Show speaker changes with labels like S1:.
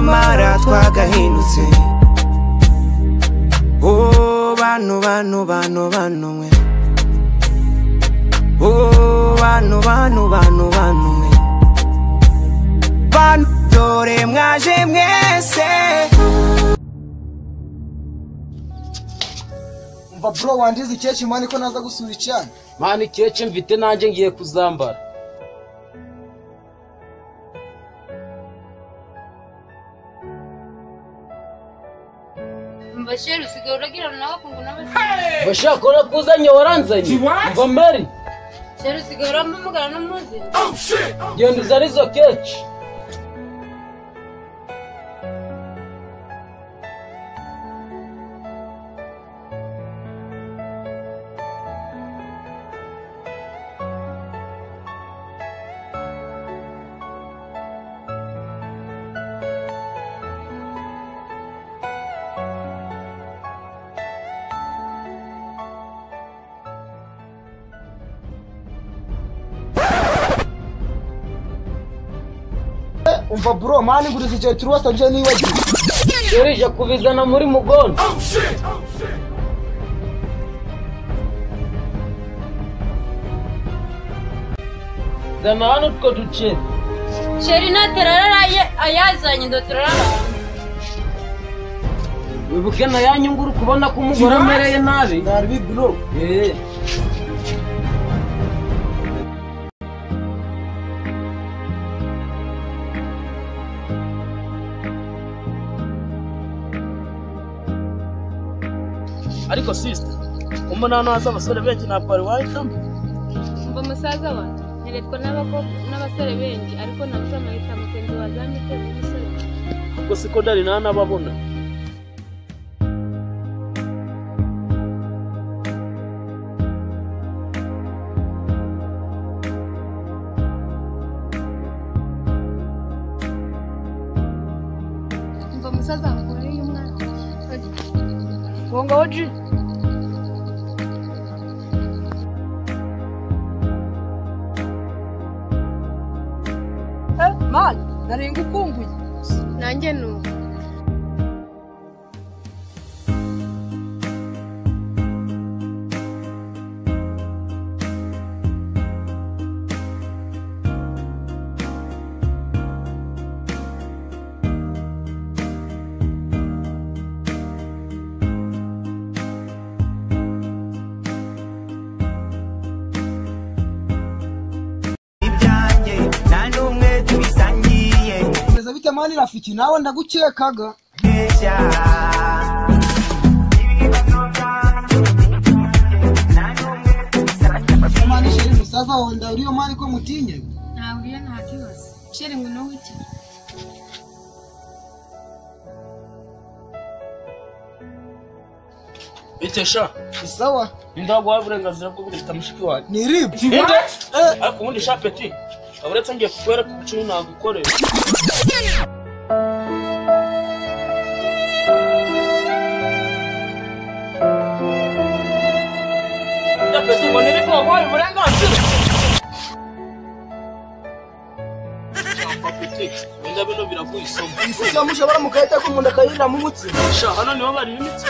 S1: Nyamara twagahindutse. Oh bantu bantu bantu bantu mwe. Oh bantu bantu bantu bantu mwe. Bantu dore mwaje mwese.
S2: Umva bro wandize ikeci mani ko naza gusura icyana.
S3: Mani ikeci mfite nanjye ngiye kuzambara.
S4: Umva sheri usigaye uragirana n'abakungu n'abasore.
S3: Bashaka kora kuzanye waranzanye. Umva mbari.
S4: Sheri usigaye urampamagara n'umuzi.
S3: Oh shit. Genda uzane izo keci.
S2: Umva bro mani nguriza icyo turuwasa nje nibagiwe.
S3: Sheri kubizana muri mugondo.
S2: Oh shit. Oh shit.
S3: Zana hano utwo duce.
S4: Sheri naterarara ayazanye ndoterarara.
S3: Wibuke na yanyunguru kubona ko umugore amereye nabi.
S2: Nabi bro.
S3: Eh.
S5: Ariko sister, umunano haza abasore benshi ntabwo wari wahitamo.
S4: Umva musaza wanjye, nteretwa n'abasore benshi ariko nabuze amahitamo kenzi wazamite umusore.
S5: Ubwo siko ndari nta nababona.
S4: Umva musaza wanjye uriye umwana.
S6: Bonga oji. Man, narenga ukumbuye.
S4: Nanjye nuko.
S2: Bite mani rafiki nawe ndagukekaga. Mani sheri musaza wawe ndariyo mani ko mutinye.
S4: Ntabwo nta kibazo. Sheri ngo no wiki.
S5: Bite sha.
S2: Isawa.
S5: Ndaguha uburenganzira bwo gufita mushiki wanjye.
S2: Ni rib.
S5: Ariko ubundi sha peti. Uretse ngiye kukwereka ubucuyu nagukorera. Peti ngo niri kubaha uburenganzira. Peti, wenda bino biraguha isomo.
S2: Isi yamushobora mukahita ko umuntu akayirira mu mutsi.
S5: Sha hano niho barira imitsi.